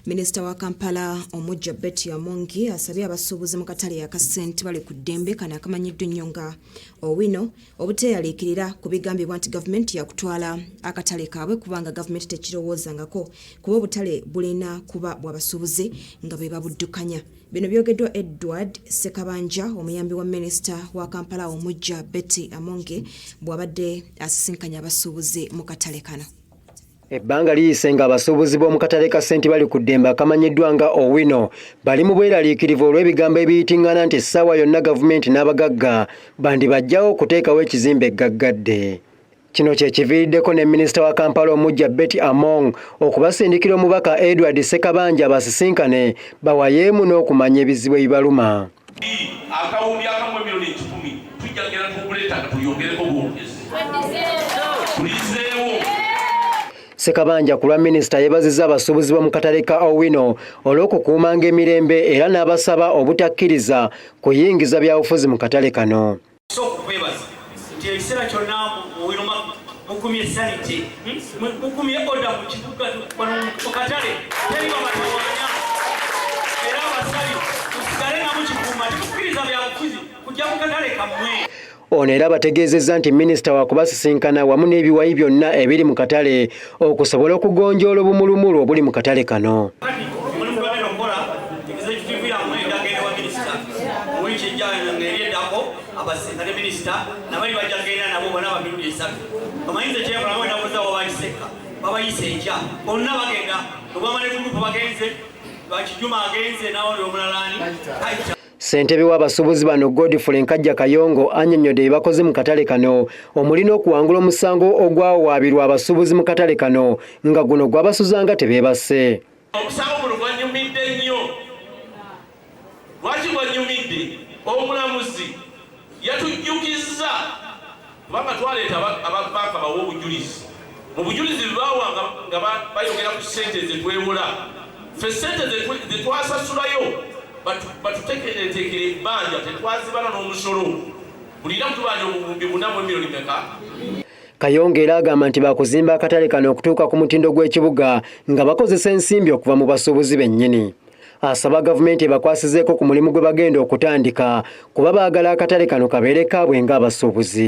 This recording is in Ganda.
Minisita wa Kampala omuggya Betty Amongi asabye abasuubuzi mu katale aka Ssente bali ku ddembe kano akamanyiddwa ennyo nga Owino obuteeyaliikirira ku bigambibwa nti gavumenti yakutwala akatale kaabwe, kubanga gavumenti tekirowoozangako, kuba obutale bulina kuba bw'abasuubuzi nga be babuddukanya. Bino byogeddwa Edward Ssekabanja, omuyambi wa minisita wa Kampala omuggya Betty Amongi, bw'abadde asisinkanye abasuubuzi mu katale kano. Ebbanga liyise ng'abasuubuzi b'omu katale ka Ssenti bali ku ddembe akamanyiddwa nga Owino bali mu bweraliikirivu olw'ebigambo ebiyitiŋŋana nti essaawa yonna gavumenti n'abagagga bandibajjawo okuteekawo ekizimbe eggaggadde. Kino kye kiviiriddeko ne minisita wa Kampala omuggya Betty Among okubasindikira omubaka Edward Ssekabanja basisinkane bawayeemu n'okumanya ebizibu ebibaluma. Akawumbi akamu emiliyoni 100 tujja kugenda tuguleeta nga tulyongereko bwongezi tulizeewo. Ssekabanja ku lwa minisita yeebazizza abasuubuzi b'omu katale ka Owino olw'okukuumanga emirembe era n'abasaba obutakkiriza kuyingiza byabufuzi mu katale kano. So okwebaza nti ekiseera kyonna mu mukumye sanity, mukumye order mu kibuga, mu katale teri babatawaanya, era abasabi musigale nga mukikuuma, temukkiriza byabufuzi kujja mu katale kammwe. Ono era bategeezezza nti minisita wakubasisinkana wamu n'ebiwayi byonna ebiri mu katale okusobola okugonjoola obumulumulu obuli mu katale kano. Kati mulimu gwagenda okukola, executive yammwe endagenda wa minisita mu wiiki ejja ng'eri eddako, abasinkane minisita nabali bajja kugenda nabo bona bamirundi esatu. Omanyize kyekola wenakoza wabakisekka babayise enkya bonna bagenda obwamale gurupu bagenze bakijuma agenze nawe omulalaani kaita. Ssentebe w'abasuubuzi bano Godfrey Nkajja Kayongo annyonnyodde bye bakoze mu katale kano omuli n'okuwangula omusango ogwawaabirwa abasuubuzi mu katale kano nga guno gwabasuzanga tebeebase. Omusango guno gwanyumidde nnyo. Lwaki gwanyumidde? Omulamuzi yatujjukizza kubanga twaleeta ababanka bawe obujulizi. Mu bujulizi bwebawa nga bayogera ku ssente zetwewola ffe, ssente zetwasasulayo batuteekereteekere ebbanja, tetwazibala n'omusolo. Bulina kutubanja 4,000 mu emiliyoni meka? Kayongo era agamba nti bakuzimba akatale kano okutuuka ku mutindo gw'ekibuga nga bakozesa ensimbi okuva mu basuubuzi bennyini. Asaba gavumenti ebakwasizeeko ku mulimu gwe bagenda okutandika kuba baagala akatale kano kabeere kaabwe ng'abasuubuzi.